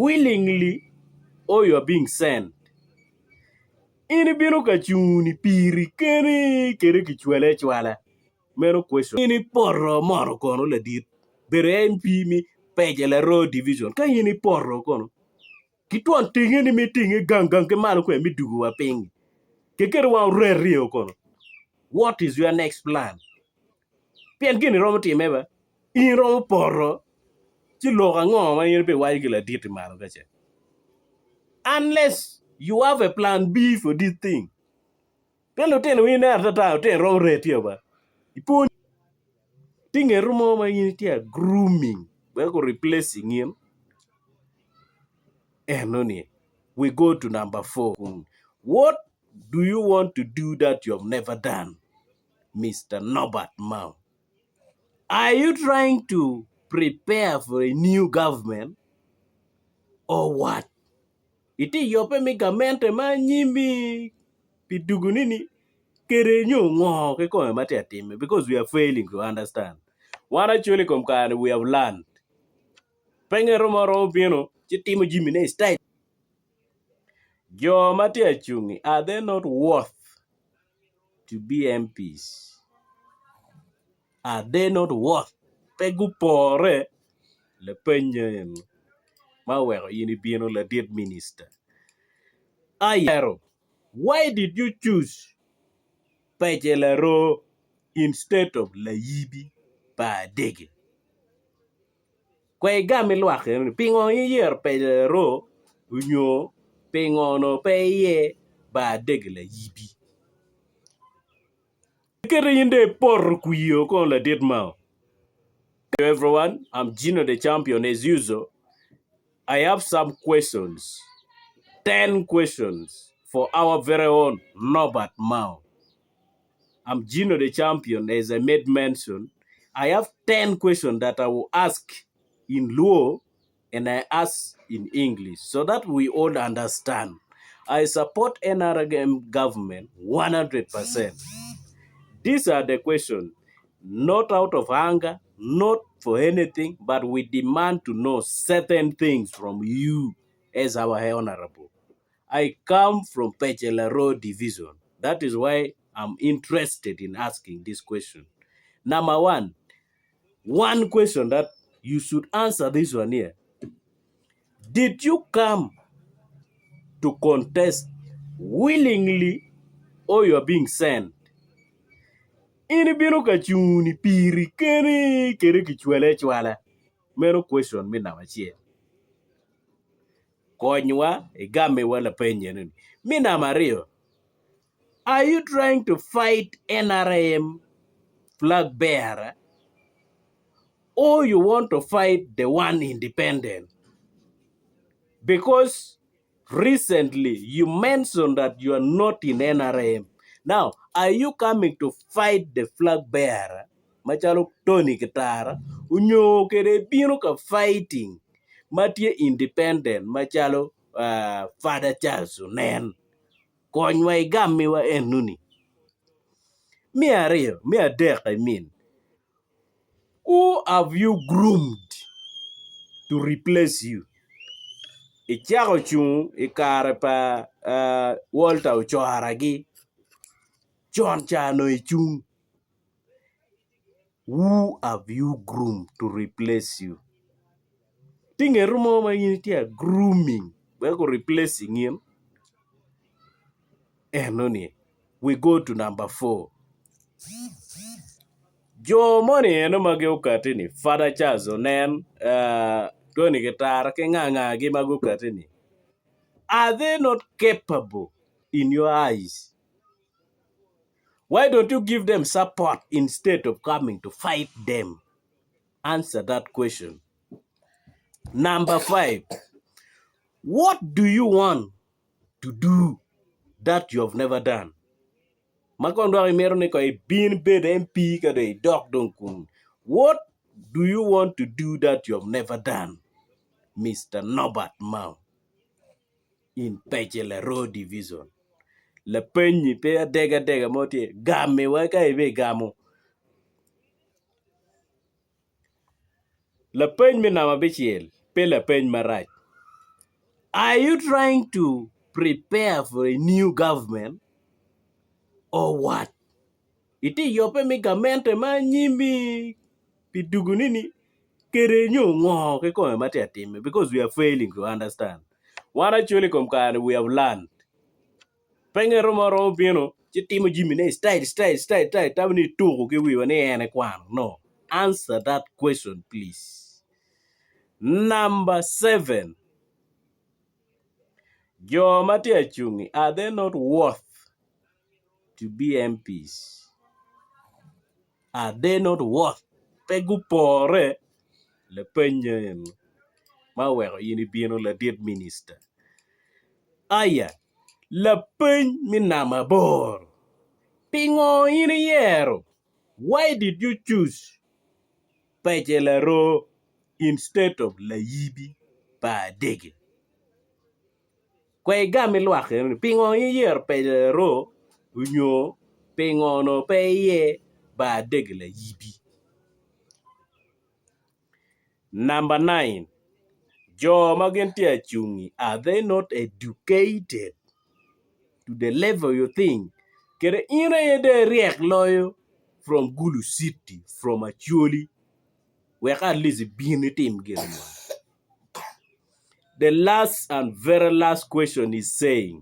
willingly or you are being sent? In ibino ka cunguni piri keni kede kicwali acwala? Meno question. In ipoto mono kono ladit bedo MP mi Peja Laroo division ka in ipoto kono ki twon tinge ni mi tinge gang gang ki malo kwede mi dugo wa piny kiketo wang oreti o kono what is your next plan? Pien gin iromo time ba in iromo poto ci lok ango ma in ibiwaco ki ladit i malo kaca unless you have a plan B for this thing. Pien lutino in ineno atata lutino romo reti o ba ipwony tye ngeto mo ma in itye a grooming wek o replacing in enoni we go to number 4 what do you want to do that you have never done Mister Norbert Mao are you trying to prepare for a new government or what? Itye yubbe me gamente ma anyimmi pi dugoni ni kede nyo ngo kikome ma tye ka timme because we are failing to understand. Wan actually i kom kare-ni we have learned. Pe ngeto mo romo bino ci timo jamine i style. Jo ma tye ka cungi are they not worth to be MPs? Are they not worth? Pe gupore lapennye eni ma oweko in ibino ladit minista. Ayero, why did you choose Pece Laroo instead of Layibi pa Adege? Kwe igam ilwak eno ni pingo in iyero Pece Laroo onyo pingo onongo pe iye ba Adege Layibi? Ikete in dong ipoto kwio kono ladit mao. Hello everyone, I'm Gino the champion as usual. I have some questions, 10 questions for our very own Norbert Mao. I'm Gino the champion as I made mention. I have 10 questions that I will ask in Luo and I ask in English so that we all understand. I support NRM government 100%. These are the questions, not out of anger, not for anything, but we demand to know certain things from you as our honorable. I come from Pechela Road Division. That is why I'm interested in asking this question. Number one, one question that you should answer this one here. Did you come to contest willingly or you are being sent? In ibino ka cunguni piri keni kede kicwali acwala. Meno question me namba acel. Konywa igamiwa lapeny eno-ni. Me namba aryo, Are you trying to fight NRM flag bearer or you want to fight the one independent? Because recently you mentioned that you are not in NRM. Now, are you coming to fight the flag bearer macalo Tony Kitara onyo kede ibino ka fighting ma tye independent macalo uh, Father Charles Onen? Konywa igamiwa enoni. Me aryo, me adek I mean, who have you groomed to replace you? Icako cung i kare pa uh, Walter Ocoragi, con ca nongo icung. Who have you groomed to replace you? Tye ngeto mo ma in itye a grooming wek o replacing in enoni we go to number 4 jo moni eno ma gukati ni Father Charles Onen uh, Tony Gitara ki nga nga gi ma gukati ni are they not capable in your eyes Why don't you give them support instead of coming to fight them? Answer that question. Number 5, what do you want to do that you have never done? Ma kong dok imito ni kong ibin ibed MP ka dong idok dong kun. What do you want to do that you have never done? Mister Norbert Mao. In Pece Laroo Division. Lapeny-nyi pe adegadega mo tye, gam-mi wa ka ibigamo. Lapeny me namba abicel pe lapeny marac. Are you trying to prepare for a new government or what? Itye yubbe me gamente ma anyim-mi pi tugo nini kede nyo ngo kikome ma tye ka timme because we are failing to understand. Wan actually i kom kare ni we have learned. Pe ngeto mo romo bino ci timo jamine i style style style style tamo ni ituko ki wiwa ni en ekwano no answer that question please. Number 7 Jo ma tye acungi are they not worth to be MPs? Are they not worth? Pe gupore lapeny eni ma oweko in ibino ladit minista. Aya, lapeny me namba aboro, pingo in iyero? Why did you choose Pece Laroo instead of Layibi pa Adege? Kwe igam ilwak eno ni pingo in iyero Pece Laroo onyo pingo onongo pe iye Bar Adege Layibi? Namba nine, jo ma gin tye acungi are they not educated to the level you think kede in aye dong iryek loyo from Gulu city from Acholi wek at least ibin itim gin mo. The last and very last question is saying.